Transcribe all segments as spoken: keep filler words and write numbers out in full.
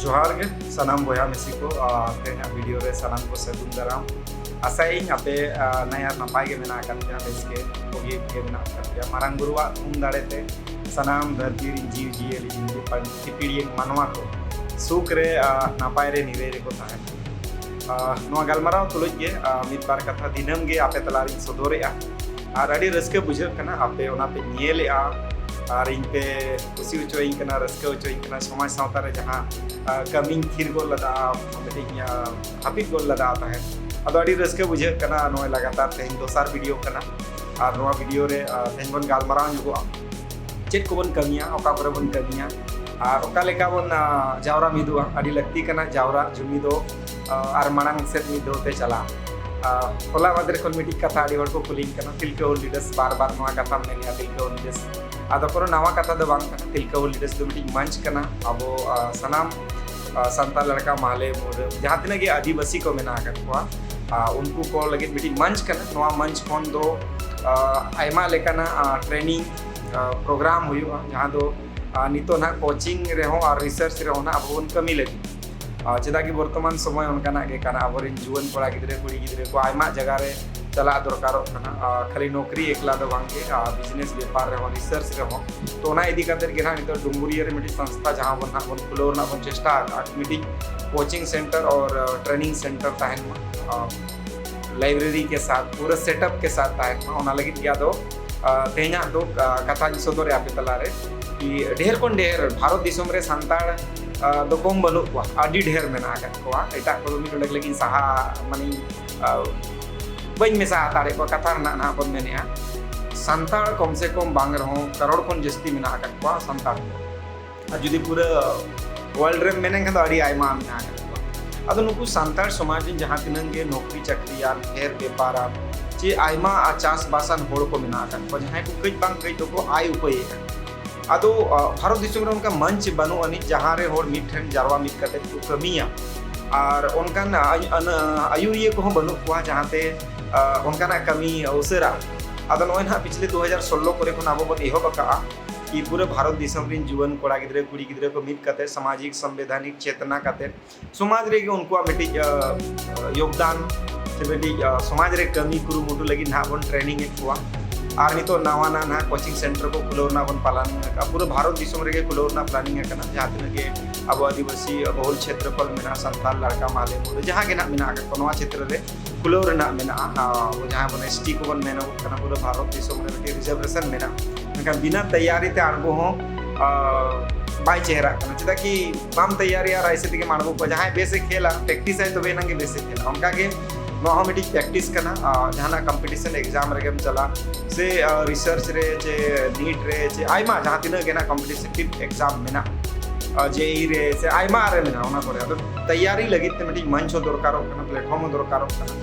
ᱡᱚᱦᱟᱨ ᱜᱮ ᱥᱟᱱᱟᱢ ᱵᱚᱭᱦᱟ ᱢᱤᱥᱤ ᱠᱚ᱾ ᱟᱨ ᱛᱮᱦᱮᱧᱟᱜ ᱵᱷᱤᱰᱤᱭᱳ ᱨᱮ ᱥᱟᱱᱟᱢ ᱠᱚ ᱥᱟᱹᱜᱩᱱ ᱫᱟᱨᱟᱢ᱾ ᱟᱥᱟᱭᱟᱹᱧ ᱟᱯᱮ, ᱟᱨ, ᱱᱟᱭᱟᱨ ᱱᱟᱯᱟᱭ ᱜᱮ ᱢᱮᱱᱟᱜ ᱟᱠᱟᱫ ᱯᱮᱭᱟ, ᱵᱮᱥ ᱜᱮ ᱵᱩᱜᱤ ᱜᱮ ᱢᱮᱱᱟᱜ ᱟᱠᱟᱫ ᱯᱮᱭᱟ᱾ ᱢᱟᱨᱟᱝ ᱵᱩᱨᱩᱣᱟᱜ ᱛᱷᱩᱢ ᱫᱟᱲᱮ ᱛᱮ ᱥᱟᱱᱟᱢ ᱫᱷᱟᱹᱨᱛᱤ ᱨᱮᱱ ᱡᱤᱣᱤ ᱡᱤᱭᱟᱹᱞᱤ, ᱡᱤᱣᱤ ᱯᱟᱹ-, ᱯᱤᱯᱤᱲᱤᱭᱟᱹ ᱢᱟᱱᱣᱟ ᱠᱚ ᱥᱩᱠ ᱨᱮ, ᱟᱨ, ᱱᱟᱯᱟᱭ ᱨᱮ ᱱᱤᱨᱟᱹᱭ ᱨᱮᱠᱚ ᱛᱟᱦᱮᱱ᱾ ᱟᱨ, ᱱᱚᱣᱟ ᱜᱟᱞᱢᱟᱨᱟᱣ ᱛᱩᱞᱩᱡ ᱜᱮ, ᱟᱨ, ᱢᱤᱫ ᱵᱟᱨ ᱠᱟᱛᱷᱟ ᱫᱤᱱᱟᱹᱢ ᱜᱮ ᱟᱯᱮ ᱛᱟᱞᱟᱨᱤᱧ ᱥᱚᱫᱚᱨᱮᱜᱼᱟ᱾ ᱟᱨ ᱟᱹᱰᱤ ᱨᱟᱹᱥᱠᱟᱹ ᱵᱩᱡᱷᱟᱹᱜ ᱠᱟᱱᱟ, ᱟᱯᱮ ᱚᱱᱟ ᱯᱮ ᱧᱮᱞᱮᱜᱼᱟ ᱟᱨ ᱤᱧ ᱯᱮ ᱠᱩᱥᱤ ᱦᱚᱪᱚᱭᱤᱧ ᱠᱟᱱᱟ, ᱨᱟᱹᱥᱠᱟᱹ ᱦᱚᱪᱚᱭᱤᱧ ᱠᱟᱱᱟ᱾ ᱥᱚᱢᱟᱡᱽ ᱥᱟᱶᱛᱟ ᱨᱮ ᱡᱟᱦᱟᱸ, ᱟᱨ, ᱠᱟᱹᱢᱤᱧ ᱛᱷᱤᱨ ᱜᱚᱫ ᱞᱮᱫᱟ, ᱢᱤᱫᱴᱤᱡ, ᱟᱨ, ᱦᱟᱹᱯᱤᱫ ᱜᱚᱫ ᱞᱮᱫᱟ ᱛᱟᱦᱮᱸᱫ, ᱟᱫᱚ ᱟᱹᱰᱤ ᱨᱟᱹᱥᱠᱟᱹ ᱵᱩᱡᱷᱟᱹᱜ ᱠᱟᱱᱟ᱾ ᱱᱚᱜᱼᱚᱭ ᱞᱟᱜᱟᱛᱟᱨ ᱛᱮᱦᱮᱧ ᱫᱚᱥᱟᱨ ᱵᱷᱤᱰᱤᱭᱳ ᱠᱟᱱᱟ᱾ ᱟᱨ ᱱᱚᱣᱟ ᱵᱷᱤᱰᱤᱭᱳ ᱨᱮ, ᱟᱨ, ᱛᱮᱦᱮᱧ ᱵᱚᱱ ᱜᱟᱞᱢᱟᱨᱟᱣ ᱧᱚᱜᱚᱜᱼᱟ ᱪᱮᱫ ᱠᱚᱵᱚᱱ ᱠᱟᱹᱢᱤᱭᱟ, ᱚᱠᱟ ᱠᱚᱨᱮ ᱵᱚᱱ ᱠᱟᱹᱢᱤᱭᱟ, ᱟᱨ ᱚᱠᱟ ᱞᱮᱠᱟ ᱵᱚᱱ, ᱟᱨ, ᱡᱟᱣᱨᱟ ᱢᱤᱫᱚᱜᱼᱟ᱾ ᱟᱹᱰᱤ ᱞᱟᱹᱠᱛᱤ ᱠᱟᱱᱟ ᱡᱟᱣᱨᱟ ᱡᱩᱢᱤᱫᱚᱜ, ᱟᱨ, ᱟᱨ ᱢᱟᱲᱟᱝ ᱥᱮᱫ ᱢᱤᱫ ᱫᱷᱟᱣ ᱛᱮ ᱪᱟᱞᱟᱜ᱾ ᱟᱨ, ᱦᱚᱞᱟ ᱢᱟᱫᱷᱮᱨ ᱠᱷᱚᱱ ᱢᱤᱫᱴᱤᱡ ᱠᱟᱛᱷᱟ ᱟᱹᱰᱤ ᱦᱚᱲ ᱠᱚ ᱠᱩᱞᱤᱧ ᱠᱟᱱᱟ, ᱛᱤᱞᱠᱟᱹ ᱦᱩᱞ ᱰᱤᱰᱟᱹᱥ, ᱵᱟᱨ ᱵᱟᱨ ᱱᱚᱣᱟ ᱠᱟᱛᱷᱟᱢ ᱢᱮᱱᱮᱜᱼᱟ, ᱛᱤᱞᱠᱟᱹ ᱦᱩᱞ ᱰᱤᱰᱟᱹᱥ᱾ ᱟᱫᱚ ᱠᱳᱱᱳ ᱱᱟᱣᱟ ᱠᱟᱛᱷᱟ ᱫᱚ ᱵᱟᱝ ᱠᱟᱱᱟ, ᱛᱤᱞᱠᱟᱹ ᱦᱩᱞ ᱰᱤᱰᱟᱹᱥ ᱫᱚ ᱢᱤᱫᱴᱤᱡ ᱢᱚᱧᱪ ᱠᱟᱱᱟ᱾ ᱟᱵᱚ, ᱟᱨ, ᱥᱟᱱᱟᱢ, ᱟᱨ, ᱥᱟᱱᱛᱟᱲ ᱞᱟᱲᱠᱟ, ᱢᱟᱦᱞᱮ, ᱢᱩᱰᱟᱹ, ᱡᱟᱦᱟᱸ ᱛᱤᱱᱟᱹᱜ ᱜᱮ ᱟᱹᱫᱤᱵᱟᱹᱥᱤ ᱠᱚ ᱢᱮᱱᱟᱜ ᱟᱠᱟᱫ ᱠᱚᱣᱟ, ᱟᱨ, ᱩᱱᱠᱩ ᱠᱚ ᱞᱟᱹᱜᱤᱫ ᱢᱤᱫᱴᱤᱡ ᱢᱚᱧᱪ ᱠᱟᱱᱟ᱾ ᱱᱚᱣᱟ ᱢᱚᱧᱪ ᱠᱷᱚᱱ ᱫᱚ, ᱟᱨ, ᱟᱭᱢᱟ ᱞᱮᱠᱟᱱᱟᱜ, ᱟᱨ, ᱴᱨᱮᱱᱤᱝ, ᱟᱨ, ᱯᱨᱳᱜᱨᱟᱢ ᱦᱩᱭᱩᱜᱼᱟ, ᱡᱟᱦᱟᱸ ᱫᱚ, ᱟᱨ, ᱱᱤᱛᱚᱜ ᱱᱟᱦᱟᱜ ᱠᱳᱪᱤᱝ ᱨᱮᱦᱚᱸ ᱟᱨ ᱨᱤᱥᱟᱨᱪ ᱨᱮᱦᱚᱸ ᱱᱟᱦᱟᱜ ᱟᱵᱚ ᱵᱚᱱ ᱠᱟᱹᱢᱤ ᱞᱟᱹᱜᱤᱫ᱾ ᱟᱨ, ᱪᱮᱫᱟᱜ ᱠᱤ ᱵᱚᱨᱛᱚᱢᱟᱱ ᱥᱚᱢᱚᱭ ᱚᱱᱠᱟᱱᱟᱜ ᱜᱮ ᱠᱟᱱᱟ, ᱟᱵᱚᱨᱮᱱ ᱡᱩᱣᱟᱹᱱ ᱠᱚᱲᱟ ᱜᱤᱫᱽᱨᱟᱹ, ᱠᱩᱲᱤ ᱜᱤᱫᱽᱨᱟᱹ ᱠᱚ ᱟᱭᱢᱟ ᱡᱟᱭᱜᱟ ᱨᱮ ᱪᱟᱞᱟᱜ ᱫᱚᱨᱠᱟᱨᱚᱜ ᱠᱟᱱᱟ᱾ ᱟᱨ, ᱠᱷᱟᱹᱞᱤ ᱱᱚᱠᱨᱤ ᱮᱠᱞᱟ ᱫᱚ ᱵᱟᱝ ᱜᱮ, ᱟᱨ, ᱵᱤᱡᱽᱱᱮᱥ ᱵᱮᱯᱟᱨ ᱨᱮᱦᱚᱸ, ᱨᱤᱥᱟᱨᱪ ᱨᱮᱦᱚᱸ᱾ ᱛᱚ, ᱚᱱᱟ ᱤᱫᱤ ᱠᱟᱛᱮᱫ ᱜᱮ ᱱᱟᱦᱟᱜ ᱱᱤᱛᱚᱜ ᱰᱩᱢᱵᱩᱨᱤᱭᱟᱹ ᱨᱮ ᱢᱤᱫᱴᱤᱡ ᱥᱚᱝᱥᱛᱷᱟ, ᱡᱟᱦᱟᱸ ᱵᱚᱱ ᱱᱟᱦᱟᱜ ᱵᱚᱱ ᱠᱷᱩᱞᱟᱹᱣ ᱨᱮᱱᱟᱜ ᱵᱚᱱ ᱪᱮᱥᱴᱟ ᱟᱠᱟᱫᱼᱟ, ᱢᱤᱫᱴᱤᱡ ᱠᱳᱪᱤᱝ ᱥᱮᱱᱴᱟᱨ ᱟᱨ, ᱟᱨ, ᱴᱨᱮᱱᱤᱝ ᱥᱮᱱᱴᱟᱨ ᱛᱟᱦᱮᱱ ᱢᱟ, ᱟᱨ, ᱞᱟᱭᱵᱨᱮᱨᱤ ᱠᱮ ᱥᱟᱛᱷ, ᱯᱩᱨᱟᱹ ᱥᱮᱴᱟᱯ ᱠᱮ ᱥᱟᱛᱷ ᱛᱟᱦᱮᱱ ᱢᱟ᱾ ᱚᱱᱟ ᱞᱟᱹᱜᱤᱫ ᱜᱮ ᱟᱫᱚ, ᱟᱨ, ᱛᱮᱦᱮᱧᱟᱜ ᱫᱚ, ᱟᱨ, ᱠᱟᱛᱷᱟᱧ ᱥᱚᱫᱚᱨᱮᱫᱼᱟ ᱟᱯᱮ ᱛᱟᱞᱟᱨᱮ ᱠᱤ ᱰᱷᱮᱨ ᱠᱷᱚᱱ ᱰᱷᱮᱨ ᱵᱷᱟᱨᱚᱛ ᱫᱤᱥᱚᱢ ᱨᱮ ᱥᱟᱱᱛᱟᱲ, ᱟᱨ, ᱫᱚ ᱠᱚᱢ ᱵᱟᱹᱱᱩᱜ ᱠᱚᱣᱟ, ᱟᱹᱰᱤ ᱰᱷᱮᱨ ᱢᱮᱱᱟᱜ ᱟᱠᱟᱫ ᱠᱚᱣᱟ᱾ ᱮᱴᱟᱜ ᱠᱚᱫᱚ ᱢᱤᱫ ᱰᱚᱸᱰᱮᱠ ᱞᱟᱹᱜᱤᱫ ᱥᱟᱦᱟ, ᱢᱟᱱᱮ, ᱟᱨ, ᱵᱟᱹᱧ ᱢᱮᱥᱟ ᱦᱟᱛᱟᱲᱮᱫ ᱠᱚᱣᱟ, ᱠᱟᱛᱷᱟ ᱨᱮᱱᱟᱜ ᱱᱟᱦᱟᱜ ᱵᱚᱱ ᱢᱮᱱᱮᱫᱼᱟ᱾ ᱥᱟᱱᱛᱟᱲ ᱠᱚᱢ ᱥᱮ ᱠᱚᱢ ᱵᱟᱝ ᱨᱮᱦᱚᱸ ᱠᱟᱨᱳᱲ ᱠᱷᱚᱱ ᱡᱟᱹᱥᱛᱤ ᱢᱮᱱᱟᱜ ᱟᱠᱟᱫ ᱠᱚᱣᱟ ᱥᱟᱱᱛᱟᱲ ᱫᱚ᱾ ᱟᱨ ᱡᱩᱫᱤ ᱯᱩᱨᱟᱹ ᱣᱟᱨᱞᱰ ᱨᱮᱢ ᱢᱮᱱᱮᱱ ᱠᱷᱟᱱ ᱫᱚ ᱟᱹᱰᱤ ᱟᱭᱢᱟ ᱢᱮᱱᱟᱜ ᱟᱠᱟᱫ ᱠᱚᱣᱟ᱾ ᱟᱫᱚ ᱱᱩᱠᱩ ᱥᱟᱱᱛᱟᱲ ᱥᱚᱢᱟᱡᱽ ᱨᱮᱱ ᱡᱟᱦᱟᱸ ᱛᱤᱱᱟᱹᱜ ᱜᱮ ᱱᱚᱠᱨᱤ ᱪᱟᱹᱠᱨᱤᱭᱟᱱ, ᱯᱷᱮᱨ ᱵᱮᱯᱟᱨᱟᱱ, ᱪᱮ ᱟᱭᱢᱟ ᱪᱟᱥᱵᱟᱥᱟᱱ ᱦᱚᱲ ᱠᱚ ᱢᱮᱱᱟᱜ ᱟᱠᱟᱫ ᱠᱚᱣᱟ, ᱡᱟᱦᱟᱸᱭ ᱠᱚ ᱠᱟᱹᱡ ᱵᱟᱝ ᱠᱟᱹᱡ ᱫᱚᱠᱚ ᱟᱭ ᱩᱯᱟᱹᱭᱮᱫᱼᱟ᱾ ᱟᱫᱚ, ᱟ, ᱵᱷᱟᱨᱚᱛ ᱫᱤᱥᱚᱢ ᱨᱮ ᱚᱱᱠᱟ ᱢᱚᱧᱪ ᱵᱟᱹᱱᱩᱜ ᱟᱹᱱᱤᱡ ᱡᱟᱦᱟᱸ ᱨᱮ ᱦᱚᱲ ᱢᱤᱫ ᱴᱷᱮᱱ ᱡᱟᱨᱣᱟ ᱢᱤᱫ ᱠᱟᱛᱮ ᱠᱚ ᱠᱟᱹᱢᱤᱭᱟ᱾ ᱟᱨ ᱚᱱᱠᱟᱱ ᱟᱭ-, ᱟᱱ-, ᱟᱹᱭᱩᱨᱤᱭᱟᱹ ᱠᱚᱦᱚᱸ ᱵᱟᱹᱱᱩᱜ ᱠᱚᱣᱟ ᱡᱟᱦᱟᱸᱛᱮ, ᱟ, ᱚᱱᱠᱟᱱᱟᱜ ᱠᱟᱹᱢᱤ ᱩᱥᱟᱹᱨᱟ᱾ ᱟᱫᱚ ᱱᱚᱜᱼᱚᱭ ᱱᱟᱦᱟᱜ ᱯᱤᱪᱷᱞᱮ ᱫᱩ ᱦᱟᱡᱟᱨ ᱥᱳᱞᱞᱳ ᱠᱚᱨᱮ ᱠᱷᱚᱱ ᱟᱵᱚ ᱵᱚᱱ ᱮᱦᱚᱵ ᱟᱠᱟᱫᱼᱟ᱾ ᱠᱤ ᱯᱩᱨᱟᱹ ᱵᱷᱟᱨᱚᱛ ᱫᱤᱥᱚᱢ ᱨᱮᱱ ᱡᱩᱣᱟᱹᱱ ᱠᱚᱲᱟ ᱜᱤᱫᱽᱨᱟᱹ, ᱠᱩᱲᱤ ᱜᱤᱫᱽᱨᱟᱹ ᱠᱚ ᱢᱤᱫ ᱠᱟᱛᱮ ᱥᱟᱢᱟᱡᱤᱠ ᱥᱚᱝᱵᱤᱫᱷᱟᱱᱤᱠ ᱪᱮᱛᱱᱟ ᱠᱟᱛᱮ ᱥᱚᱢᱟᱡᱽ ᱨᱮᱜᱮ ᱩᱱᱠᱩᱣᱟᱜ ᱢᱤᱫᱴᱤᱡ, ᱟ, ᱟ, ᱭᱳᱜᱽᱫᱟᱱ ᱥᱮ ᱢᱤᱫᱴᱤᱡ, ᱟ, ᱥᱚᱢᱟᱡᱽ ᱨᱮ ᱠᱟᱹᱢᱤ ᱠᱩᱨᱩᱢᱩᱴᱩ ᱞᱟᱹᱜᱤᱫ ᱱᱟᱦᱟᱜ ᱵᱚᱱ training ᱮᱫ ᱠᱚᱣᱟ᱾ ᱟᱨ ᱱᱤᱛᱚᱜ ᱱᱟᱣᱟ ᱱᱟᱣᱟ ᱱᱟᱦᱟᱜ coaching center ᱠᱚ ᱠᱷᱩᱞᱟᱹᱣ ᱨᱮᱱᱟᱜ ᱵᱚᱱ planning ᱟᱠᱟᱫᱼᱟ᱾ ᱯᱩᱨᱟᱹ ᱵᱷᱟᱨᱚᱛ ᱫᱤᱥᱚᱢ ᱨᱮᱜᱮ ᱠᱷᱩᱞᱟᱹᱣ ᱨᱮᱱᱟᱜ planning ᱟᱠᱟᱱᱟ, ᱡᱟᱦᱟᱸ ᱛᱤᱱᱟᱹᱜ ᱜᱮ ᱟᱵᱚ ᱟᱹᱫᱤᱵᱟᱹᱥᱤ ᱵᱚᱦᱩᱞ ᱪᱷᱮᱛᱨᱚᱯᱷᱚᱞ ᱢᱮᱱᱟᱜᱼᱟ, ᱥᱟᱱᱛᱟᱲ ᱞᱟᱲᱠᱟ ᱢᱟᱦᱞᱮ ᱢᱩᱰᱩ ᱡᱟᱦᱟᱸ ᱜᱮ ᱱᱟᱦᱟᱜ ᱢᱮᱱᱟᱜ ᱟᱠᱟᱫ ᱠᱚ, ᱱᱚᱣᱟ ᱪᱷᱮᱛᱨᱚ ᱨᱮ ᱠᱷᱩᱞᱟᱹᱣ ᱨᱮᱱᱟᱜ ᱢᱮᱱᱟᱜᱼᱟ᱾ ᱟᱨ ᱡᱟᱦᱟᱸ ᱵᱚᱱ ST ᱠᱚᱵᱚᱱ ᱢᱮᱱᱚᱜ ᱠᱟᱱᱟ, ᱯᱩᱨᱟᱹ ᱵᱷᱟᱨᱚᱛ ᱫᱤᱥᱚᱢ ᱨᱮ ᱢᱤᱫᱴᱤᱡ reservation ᱢᱮᱱᱟᱜᱼᱟ᱾ ᱢᱮᱱᱠᱷᱟᱱ ᱵᱤᱱᱟᱹ ᱛᱮᱭᱟᱨᱤ ᱛᱮ ᱟᱬᱜᱚ ᱦᱚᱸ, ᱟ, ᱵᱟᱭ ᱪᱮᱦᱨᱟᱜ ᱠᱟᱱᱟ᱾ ᱪᱮᱫᱟᱜ ᱠᱤ ᱵᱟᱢ ᱛᱮᱭᱟᱨᱤᱭᱟ ᱟᱨ ᱮᱭᱥᱮ ᱛᱮᱜᱮᱢ ᱟᱬᱜᱚ ᱠᱚᱣᱟ? ᱡᱟᱦᱟᱸᱭ ᱵᱮᱥᱮ ᱠᱷᱮᱞᱟ, practice ᱟᱭ, ᱛᱚᱵᱮ ᱮᱱᱟᱝ ᱜᱮ ᱵᱮᱥᱮ ᱠᱷᱮᱞᱟ᱾ ᱚᱱᱠᱟ ᱜᱮ ᱱᱚᱣᱟ ᱦᱚᱸ ᱢᱤᱫᱴᱤᱡ practice ᱠᱟᱱᱟ᱾ ᱟ, ᱡᱟᱦᱟᱱᱟᱜ competition exam ᱨᱮᱜᱮᱢ ᱪᱟᱞᱟᱜ, ᱥᱮ, ᱟ, research ᱨᱮ, ᱪᱮ NEET ᱨᱮ, ᱪᱮ ᱟᱭᱢᱟ ᱡᱟᱦᱟᱸ ᱛᱤᱱᱟᱹᱜ ᱜᱮ ᱱᱟᱜ competitive exam ᱢᱮᱱᱟᱜᱼᱟ, ᱟ, JEE ᱨᱮ, ᱥᱮ ᱟᱭᱢᱟ ᱨᱮ ᱢᱮᱱᱟᱜᱼᱟ, ᱚᱱᱟ ᱠᱚᱨᱮ᱾ ᱟᱫᱚ ᱛᱮᱭᱟᱨᱤ ᱞᱟᱹᱜᱤᱫ ᱛᱮ ᱢᱤᱫᱴᱤᱡ ᱢᱚᱧᱪ ᱦᱚᱸ ᱫᱚᱨᱠᱟᱨᱚᱜ ᱠᱟᱱᱟ, platform ᱦᱚᱸ ᱫᱚᱨᱠᱟᱨᱚᱜ ᱠᱟᱱᱟ᱾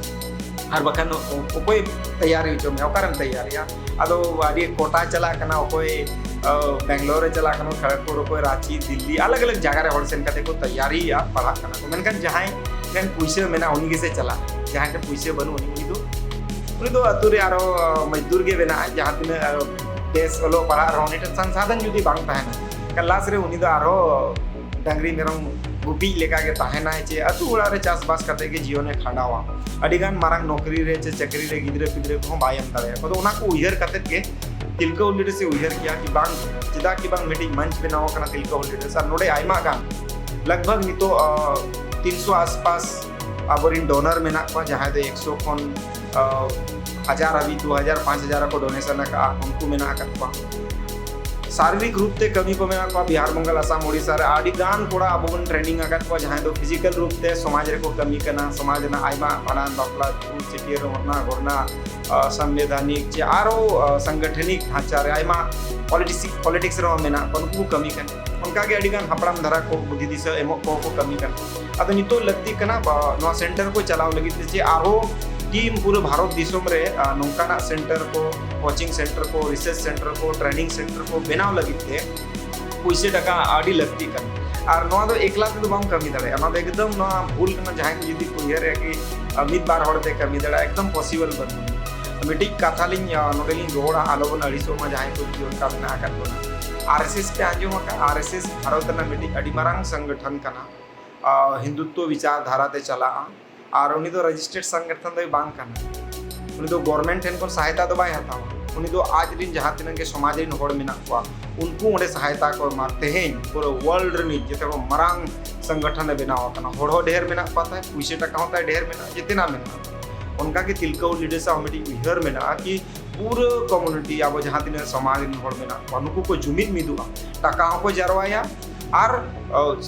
ᱟᱨ ᱵᱟᱠᱷᱟᱱ ᱚ-, ᱚᱠᱚᱭ ᱛᱮᱭᱟᱨᱤ ᱦᱚᱪᱚ ᱢᱮᱭᱟ? ᱚᱠᱟᱨᱮᱢ ᱛᱮᱭᱟᱨᱤᱭᱟ? ᱟᱫᱚ ᱟᱹᱰᱤ ᱠᱚᱴᱟ ᱪᱟᱞᱟᱜ ᱠᱟᱱᱟ, ᱚᱠᱚᱭ, ᱟ, ᱵᱮᱝᱜᱟᱞᱳᱨ ᱨᱮ ᱪᱟᱞᱟᱜ ᱠᱟᱱᱟ, ᱠᱷᱚᱲᱚᱜᱽᱯᱩᱨ, ᱚᱠᱚᱭ ᱨᱟᱸᱪᱤ, ᱫᱤᱞᱞᱤ, ᱟᱞᱟᱜᱽ ᱟᱞᱟᱜᱽ ᱡᱟᱭᱜᱟ ᱨᱮ ᱦᱚᱲ ᱥᱮᱱ ᱠᱟᱛᱮ ᱠᱚ ᱛᱮᱭᱟᱨᱤᱭᱮᱫᱼᱟ, ᱯᱟᱲᱦᱟᱜ ᱠᱟᱱᱟ ᱠᱚ᱾ ᱢᱮᱱᱠᱷᱟᱱ ᱡᱟᱦᱟᱸᱭ ᱴᱷᱮᱱ ᱯᱩᱭᱥᱟᱹ ᱢᱮᱱᱟᱜᱼᱟ, ᱩᱱᱤ ᱜᱮᱥᱮ ᱪᱟᱞᱟᱜ᱾ ᱡᱟᱦᱟᱸᱭ ᱴᱷᱮᱱ ᱯᱩᱭᱥᱟᱹ ᱵᱟᱹᱱᱩᱜ, ᱩᱱᱤ, ᱩᱱᱤ ᱫᱚ, ᱩᱱᱤ ᱫᱚ ᱟᱹᱛᱩ ᱨᱮ ᱟᱨᱚ, ᱟ, ᱢᱚᱡᱫᱩᱨ ᱜᱮ ᱵᱮᱱᱟᱜᱼᱟ᱾ ᱡᱟᱦᱟᱸ ᱛᱤᱱᱟᱹᱜ, ᱟ, ᱵᱮᱥ ᱚᱞᱚᱜ ᱯᱟᱲᱦᱟᱜ ᱨᱮᱦᱚᱸ, ᱩᱱᱤ ᱴᱷᱮᱱ ᱥᱚᱝᱥᱟᱫᱷᱚᱱ ᱡᱩᱫᱤ ᱵᱟᱝ ᱛᱟᱦᱮᱱᱟ, ᱮᱱᱠᱷᱟᱱ last ᱨᱮ ᱩᱱᱤ ᱫᱚ ᱟᱨᱦᱚᱸ ᱰᱟᱝᱨᱤ ᱢᱮᱨᱚᱢ ᱜᱩᱯᱤᱡ ᱞᱮᱠᱟ ᱜᱮ ᱛᱟᱦᱮᱱᱟᱭ, ᱪᱮ ᱟᱹᱛᱩ ᱚᱲᱟᱜ ᱨᱮ ᱪᱟᱥᱵᱟᱥ ᱠᱟᱛᱮ ᱜᱮ ᱡᱤᱭᱚᱱᱮ ᱠᱷᱟᱸᱰᱟᱣᱟ᱾ ᱟᱹᱰᱤᱜᱟᱱ ᱢᱟᱨᱟᱝ ᱱᱚᱠᱨᱤ ᱨᱮ ᱪᱮ ᱪᱟᱹᱠᱨᱤ ᱨᱮ ᱜᱤᱫᱽᱨᱟᱹ ᱯᱤᱫᱽᱨᱟᱹ ᱠᱚᱦᱚᱸ ᱵᱟᱭ ᱮᱢ ᱫᱟᱲᱮᱭᱟᱠᱚᱣᱟ᱾ ᱟᱫᱚ ᱚᱱᱟ ᱠᱚ ᱩᱭᱦᱟᱹᱨ ᱠᱟᱛᱮ ᱜᱮ ᱛᱤᱞᱠᱟᱹ ᱦᱩᱞ ᱞᱤᱰᱟᱨᱥᱤᱯ ᱩᱭᱦᱟᱹᱨ ᱠᱮᱭᱟ ᱠᱤ ᱵᱟᱝ, ᱪᱮᱫᱟᱜ ᱠᱤ ᱵᱟᱝ ᱢᱤᱫᱴᱤᱡ ᱢᱚᱧᱪ ᱵᱮᱱᱟᱣ ᱟᱠᱟᱱᱟ ᱛᱤᱞᱠᱟᱹ ᱦᱩᱞ ᱞᱤᱰᱟᱨᱥ, ᱟᱨ ᱱᱚᱰᱮ ᱟᱭᱢᱟ ᱜᱟᱱ, ᱞᱟᱜᱽ ᱵᱷᱟᱜᱽ ᱱᱤᱛᱚᱜ, ᱟ, ᱛᱤᱱᱥᱚ ᱟᱥᱯᱟᱥ ᱟᱵᱚᱨᱮᱱ donor ᱢᱮᱱᱟᱜ ᱠᱚᱣᱟ, ᱡᱟᱦᱟᱸᱭ ᱫᱚ ᱮᱠᱥᱚ ᱠᱷᱚᱱ, ᱟ, ᱦᱟᱡᱟᱨ ᱦᱟᱹᱵᱤᱡ, ᱫᱩ ᱦᱟᱡᱟᱨ, ᱯᱟᱸᱪ ᱦᱟᱡᱟᱨ ᱠᱚ donation ᱟᱠᱟᱫᱼᱟ, ᱩᱱᱠᱩ ᱢᱮᱱᱟᱜ ᱟᱠᱟᱫ ᱠᱚᱣᱟ᱾ ᱥᱟᱨᱵᱤᱠ ᱨᱩᱯ ᱛᱮ ᱠᱟᱹᱢᱤ ᱠᱚ ᱢᱮᱱᱟᱜ ᱠᱚᱣᱟ ᱵᱤᱦᱟᱨ, ᱵᱟᱝᱜᱟᱞ, ᱟᱥᱟᱢ, ᱳᱰᱤᱥᱟ ᱨᱮ ᱟᱹᱰᱤ ᱜᱟᱱ ᱠᱚᱲᱟ ᱟᱵᱚ ᱵᱚᱱ training ᱟᱠᱟᱫ ᱠᱚᱣᱟ, ᱡᱟᱦᱟᱸᱭ ᱫᱚ physical ᱨᱩᱯ ᱛᱮ ᱥᱚᱢᱟᱡᱽ ᱨᱮᱠᱚ ᱠᱟᱹᱢᱤ ᱠᱟᱱᱟ, ᱥᱚᱢᱟᱡᱽ ᱨᱮᱱᱟᱜ ᱟᱭᱢᱟ ᱵᱷᱟᱸᱰᱟᱱ, ᱵᱟᱯᱞᱟ, ᱪᱷᱩᱛ, ᱪᱷᱟᱹᱴᱭᱟᱹᱨ, ᱚᱱᱟ ᱜᱷᱚᱨᱱᱟ, ᱟ, ᱥᱟᱝᱵᱤᱫᱷᱟᱱᱤᱠ ᱪᱮ ᱟᱨᱚ, ᱟ, ᱥᱟᱝᱜᱚᱴᱷᱚᱱᱤᱠ ᱰᱷᱟᱸᱪᱟ ᱨᱮ ᱟᱭᱢᱟ politics, politics ᱨᱮᱦᱚᱸ ᱢᱮᱱᱟᱜ ᱠᱚᱣᱟ, ᱱᱩᱠᱩ ᱠᱚ ᱠᱟᱹᱢᱤ ᱠᱟᱱᱟ᱾ ᱚᱱᱠᱟᱜᱮ ᱟᱹᱰᱤᱜᱟᱱ ᱦᱟᱯᱲᱟᱢ ᱫᱷᱟᱨᱟ ᱠᱚ, ᱵᱩᱫᱷᱤ ᱫᱤᱥᱟᱹ ᱮᱢᱚᱜ ᱠᱚᱦᱚᱸ ᱠᱚ ᱠᱟᱹᱢᱤ ᱠᱟᱱᱟ᱾ ᱟᱫᱚ ᱱᱤᱛᱚᱜ ᱞᱟᱹᱠᱛᱤᱜ ᱠᱟᱱᱟ, ᱵᱟ, ᱱᱚᱣᱟ center ᱠᱚ ᱪᱟᱞᱟᱣ ᱞᱟᱹᱜᱤᱫ ᱛᱮ ᱪᱮ ᱟᱨᱦᱚᱸ team ᱯᱩᱨᱟᱹ ᱵᱷᱟᱨᱚᱛ ᱫᱤᱥᱚᱢ ᱨᱮ, ᱟ, ᱱᱚᱝᱠᱟᱱᱟᱜ center ᱠᱚ, coaching center ᱠᱚ, research center ᱠᱚ, training center ᱠᱚ ᱵᱮᱱᱟᱣ ᱞᱟᱹᱜᱤᱫ ᱛᱮ ᱯᱩᱭᱥᱟᱹ ᱴᱟᱠᱟ ᱟᱹᱰᱤ ᱞᱟᱹᱠᱛᱤᱜ ᱠᱟᱱᱟ᱾ ᱟᱨ ᱱᱚᱣᱟ ᱫᱚ ᱮᱠᱞᱟ ᱛᱮᱫᱚ ᱵᱟᱢ ᱠᱟᱹᱢᱤ ᱫᱟᱲᱮᱭᱟᱜᱼᱟ᱾ ᱱᱚᱣᱟ ᱫᱚ ᱮᱠᱫᱚᱢ ᱱᱚᱣᱟ ᱵᱷᱩᱞ ᱠᱟᱱᱟ᱾ ᱡᱟᱦᱟᱸᱭ ᱠᱚ ᱡᱩᱫᱤ ᱠᱚ ᱩᱭᱦᱟᱹᱨᱮᱜᱼᱟ ᱠᱤ, ᱟ, ᱢᱤᱫ ᱵᱟᱨ ᱦᱚᱲ ᱛᱮ ᱠᱟᱹᱢᱤ ᱫᱟᱲᱮᱭᱟᱜᱼᱟ, ᱮᱠᱫᱚᱢ possible ᱵᱟᱹᱱᱩᱜᱼᱟ᱾ ᱢᱤᱫᱴᱤᱡ ᱠᱟᱛᱷᱟ ᱞᱤᱧ, ᱟ, ᱱᱚᱰᱮ ᱞᱤᱧ ᱨᱚᱲᱟ, ᱟᱞᱚ ᱵᱚᱱ ᱟᱹᱲᱤᱥᱚᱜ ᱢᱟ, ᱡᱟᱦᱟᱸᱭ ᱠᱚ ᱡᱩᱫᱤ ᱚᱱᱠᱟ ᱢᱮᱱᱟᱜ ᱟᱠᱟᱫ ᱵᱚᱱᱟ᱾ ᱟᱨ ᱮᱥ ᱮᱥ ᱯᱮ ᱟᱸᱡᱚᱢ ᱟᱠᱟᱫ? ᱟᱨ ᱮᱥ ᱮᱥ ᱵᱷᱟᱨᱚᱛ ᱨᱮᱱᱟᱜ ᱢᱤᱫᱴᱤᱡ ᱟᱹᱰᱤ ᱢᱟᱨᱟᱝ ᱥᱚᱝᱜᱚᱴᱷᱚᱱ ᱠᱟᱱᱟ᱾ ᱟᱨ ᱦᱤᱱᱫᱩᱛᱛᱚ ᱵᱤᱪᱟᱨ ᱫᱷᱟᱨᱟ ᱛᱮ ᱪᱟᱞᱟᱜᱼᱟ᱾ ᱟᱨ ᱩᱱᱤ ᱫᱚ ᱨᱮᱡᱤᱥᱴᱟᱨᱰ ᱥᱚᱝᱜᱚᱴᱷᱚᱱ ᱫᱚᱭ ᱵᱟᱝ ᱠᱟᱱᱟ᱾ ᱩᱱᱤ ᱫᱚ ᱜᱚᱵᱷᱚᱨᱱᱢᱮᱱᱴ ᱴᱷᱮᱱ ᱠᱷᱚᱱ ᱥᱟᱦᱟᱭᱛᱟ ᱫᱚ ᱵᱟᱭ ᱦᱟᱛᱟᱣᱟ᱾ ᱩᱱᱤ ᱫᱚ ᱟᱡ ᱨᱤᱱ ᱡᱟᱦᱟᱸ ᱛᱤᱱᱟᱹᱜ ᱜᱮ ᱥᱚᱢᱟᱡᱽ ᱨᱤᱱ ᱦᱚᱲ ᱢᱮᱱᱟᱜ ᱠᱚᱣᱟ, ᱩᱱᱠᱩ ᱚᱸᱰᱮ ᱥᱟᱦᱟᱭᱛᱟ ᱠᱚ ᱮᱢᱟ᱾ ᱛᱮᱦᱮᱧ ᱯᱩᱨᱟᱹ ᱣᱟᱨᱞᱰ ᱨᱤᱱᱤᱡ ᱡᱮᱛᱮ ᱠᱷᱚᱱ ᱢᱟᱨᱟᱝ ᱥᱚᱝᱜᱚᱴᱷᱚᱱ ᱮ ᱵᱮᱱᱟᱣ ᱟᱠᱟᱱᱟ᱾ ᱦᱚᱲ ᱦᱚᱸ ᱰᱷᱮᱨ ᱢᱮᱱᱟᱜ ᱠᱚᱣᱟ ᱛᱟᱭ, ᱯᱩᱭᱥᱟᱹ ᱴᱟᱠᱟ ᱦᱚᱸ ᱛᱟᱭ ᱰᱷᱮᱨ ᱢᱮᱱᱟᱜᱼᱟ, ᱡᱮᱛᱮᱱᱟᱜ ᱢᱮᱱᱟᱜᱼᱟ᱾ ᱚᱱᱠᱟᱜᱮ ᱛᱤᱞᱠᱟᱹ ᱦᱩᱞ ᱞᱤᱰᱟᱨᱥ ᱟᱜ ᱦᱚᱸ ᱢᱤᱫᱴᱤᱡ ᱩᱭᱦᱟᱹᱨ ᱢᱮᱱᱟᱜᱼᱟ ᱠᱤ ᱯᱩᱨᱟᱹ ᱠᱚᱢᱩᱱᱤᱴᱤ, ᱟᱵᱚ ᱡᱟᱦᱟᱸ ᱛᱤᱱᱟᱹᱜ ᱥᱚᱢᱟᱡᱽ ᱨᱤᱱ ᱦᱚᱲ ᱢᱮᱱᱟᱜ ᱠᱚᱣᱟ, ᱱᱩᱠᱩ ᱠᱚ ᱡᱩᱢᱤᱫ ᱢᱤᱫᱚᱜᱼᱟ, ᱴᱟᱠᱟ ᱦᱚᱸᱠᱚ ᱡᱟᱨᱣᱟᱭᱟ, ᱟᱨ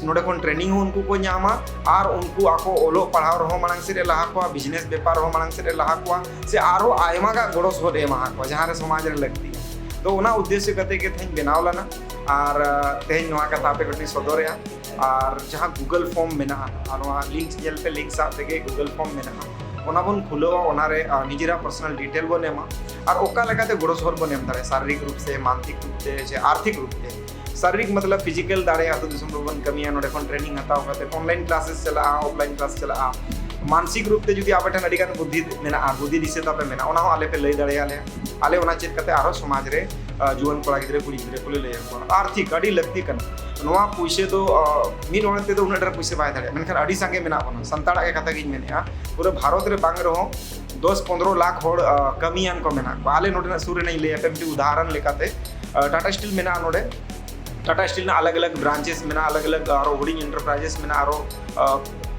ᱱᱚᱰᱮ ᱠᱷᱚᱱ ᱴᱨᱮᱱᱤᱝ ᱦᱚᱸ ᱩᱱᱠᱩ ᱠᱚ ᱧᱟᱢᱟ, ᱟᱨ ᱩᱱᱠᱩ ᱟᱠᱚ ᱚᱞᱚᱜ ᱯᱟᱲᱦᱟᱣ ᱨᱮᱦᱚᱸ ᱢᱟᱲᱟᱝ ᱥᱮᱫ ᱮ ᱞᱟᱦᱟ ᱠᱚᱣᱟ, ᱵᱤᱡᱽᱱᱮᱥ ᱵᱮᱯᱟᱨ ᱨᱮᱦᱚᱸ ᱢᱟᱲᱟᱝ ᱥᱮᱫ ᱮ ᱞᱟᱦᱟ ᱠᱚᱣᱟ, ᱥᱮ ᱟᱨᱦᱚᱸ ᱟᱭᱢᱟ ᱜᱟᱱ ᱜᱚᱲᱚ ᱥᱚᱦᱚᱫ ᱮ ᱮᱢᱟ ᱠᱚᱣᱟ ᱡᱟᱦᱟᱸ ᱨᱮ ᱥᱚᱢᱟᱡᱽ ᱨᱮ ᱞᱟᱹᱠᱛᱤᱜᱼᱟ᱾ ᱛᱚ, ᱚᱱᱟ ᱩᱫᱽᱫᱮᱥᱥᱚ ᱠᱟᱛᱮ ᱜᱮ ᱛᱮᱦᱮᱧ ᱵᱮᱱᱟᱣ ᱞᱮᱱᱟ᱾ ᱟᱨ ᱛᱮᱦᱮᱧ ᱱᱚᱣᱟ ᱠᱟᱛᱷᱟ ᱟᱯᱮ ᱠᱚᱴᱷᱮᱱ ᱥᱚᱫᱚᱨᱮᱜᱼᱟ᱾ ᱟᱨ ᱡᱟᱦᱟᱸ ᱜᱩᱜᱚᱞ ᱯᱷᱚᱨᱢ ᱢᱮᱱᱟᱜᱼᱟ, ᱟᱨ ᱱᱚᱣᱟ ᱞᱤᱝᱠ ᱧᱮᱞ ᱯᱮ, ᱞᱤᱝᱠ ᱥᱟᱶ ᱛᱮᱜᱮ ᱜᱩᱜᱚᱞ ᱯᱷᱚᱨᱢ ᱢᱮᱱᱟᱜᱼᱟ, ᱚᱱᱟ ᱵᱚᱱ ᱠᱷᱩᱞᱟᱹᱣᱟ᱾ ᱚᱱᱟᱨᱮ ᱱᱤᱡᱮᱨᱟᱜ ᱯᱟᱨᱥᱚᱱᱟᱞ ᱰᱤᱴᱮᱞ ᱵᱚᱱ ᱮᱢᱟ, ᱟᱨ ᱚᱠᱟ ᱞᱮᱠᱟᱛᱮ ᱜᱚᱲᱚ ᱥᱚᱦᱚᱫ ᱵᱚᱱ ᱮᱢ ᱫᱟᱲᱮᱭᱟᱜᱼᱟ, ᱥᱟᱨᱤᱨᱤᱠ ᱨᱩᱯ ᱛᱮ, ᱢᱟᱱᱥᱤᱠ ᱨᱩᱯ ᱛᱮ, ᱥᱮ ᱟᱨᱛᱷᱤᱠ ᱨᱩᱯ ᱛᱮ᱾ ᱥᱟᱨᱤᱨᱤᱠ ᱢᱚᱛᱞᱚᱵ ᱯᱷᱤᱡᱤᱠᱟᱞ ᱫᱟᱲᱮ, ᱟᱹᱛᱩ ᱫᱤᱥᱚᱢ ᱨᱮᱵᱚᱱ ᱠᱟᱹᱢᱤᱭᱟ, ᱱᱚᱰᱮ ᱠᱷᱚᱱ ᱴᱨᱮᱱᱤᱝ ᱦᱟᱛᱟᱣ ᱠᱟᱛᱮ ᱚᱱᱞᱟᱭᱤᱱ ᱠᱞᱟᱥᱮᱥ ᱪᱟᱞᱟᱜᱼᱟ, ᱚᱯᱷᱞᱟᱭᱤᱱ ᱠᱞᱟᱥ ᱪᱟᱞᱟᱜᱼᱟ᱾ ᱢᱟᱱᱥᱤᱠ ᱨᱩᱯ ᱛᱮ ᱡᱩᱫᱤ ᱟᱯᱮ ᱴᱷᱮᱱ ᱟᱹᱰᱤ ᱜᱟᱱ ᱵᱩᱫᱽᱫᱷᱤ ᱢᱮᱱᱟᱜᱼᱟ, ᱵᱩᱫᱽᱫᱷᱤ ᱫᱤᱥᱟᱹ ᱛᱟᱯᱮ ᱢᱮᱱᱟᱜᱼᱟ, ᱚᱱᱟ ᱦᱚᱸ ᱟᱞᱮ ᱯᱮ ᱞᱟᱹᱭ ᱫᱟᱲᱮᱭᱟᱞᱮᱭᱟ᱾ ᱟᱞᱮ ᱚᱱᱟ ᱪᱮᱫ ᱠᱟᱛᱮ ᱟᱨᱦᱚᱸ ᱥᱚᱢᱟᱡᱽ ᱨᱮ ᱡᱩᱣᱟᱹᱱ ᱠᱚᱲᱟ ᱜᱤᱫᱽᱨᱟᱹ, ᱠᱩᱲᱤ ᱜᱤᱫᱽᱨᱟᱹ ᱠᱚᱞᱮ ᱞᱟᱹᱭ ᱟᱠᱚᱣᱟ᱾ ᱟᱨᱛᱷᱤᱠ ᱟᱹᱰᱤ ᱞᱟᱹᱠᱛᱤ ᱠᱟᱱᱟ᱾ ᱱᱚᱣᱟ ᱯᱩᱭᱥᱟᱹ ᱫᱚ ᱢᱤᱫ ᱦᱚᱲ ᱛᱮᱫᱚ ᱩᱱᱟᱹᱜ ᱰᱷᱮᱨ ᱯᱩᱭᱥᱟᱹ ᱵᱟᱭ ᱫᱟᱲᱮᱭᱟᱜᱼᱟ, ᱢᱮᱱᱠᱷᱟᱱ ᱟᱹᱰᱤ ᱥᱟᱸᱜᱮ ᱢᱮᱱᱟᱜ ᱵᱚᱱᱟ᱾ ᱥᱟᱱᱛᱟᱲᱟᱜ ᱜᱮ ᱠᱟᱛᱷᱟ ᱜᱤᱧ ᱢᱮᱱᱮᱫᱼᱟ, ᱯᱩᱨᱟᱹ ᱵᱷᱟᱨᱚᱛ ᱨᱮ ᱵᱟᱝ ᱨᱮᱦᱚᱸ ᱫᱚᱥ ᱯᱚᱱᱫᱽᱨᱚ ᱞᱟᱠᱷ ᱦᱚᱲ ᱠᱟᱹᱢᱤᱭᱟᱱ ᱠᱚ ᱢᱮᱱᱟᱜ ᱠᱚᱣᱟ᱾ ᱟᱞᱮ ᱱᱚᱰᱮᱱᱟᱜ ᱥᱩᱨ ᱨᱮᱱᱟᱜ ᱤᱧ ᱞᱟᱹᱭ ᱟᱯᱮ ᱢᱤᱫᱴᱤᱡ ᱩᱫᱟᱦᱚᱨᱚᱱ ᱞᱮᱠᱟᱛᱮ, ᱴᱟᱴᱟ ᱥᱴᱤᱞ ᱢᱮᱱᱟᱜᱼᱟ ᱱᱚᱰᱮ᱾ ᱴᱟᱴᱟ ᱥᱴᱤᱞ ᱨᱮᱱᱟᱜ ᱟᱞᱟᱜᱽ ᱟᱞᱟᱜᱽ ᱵᱨᱟᱱᱪᱮᱥ ᱢᱮᱱᱟᱜᱼᱟ, ᱟᱞᱟᱜᱽ ᱟᱞᱟᱜᱽ ᱟᱨᱚ ᱦᱩᱰᱤᱧ ᱮᱱᱴᱟᱨᱯᱨᱟᱭᱡᱮᱥ ᱢᱮᱱᱟᱜᱼᱟ, ᱟᱨᱚ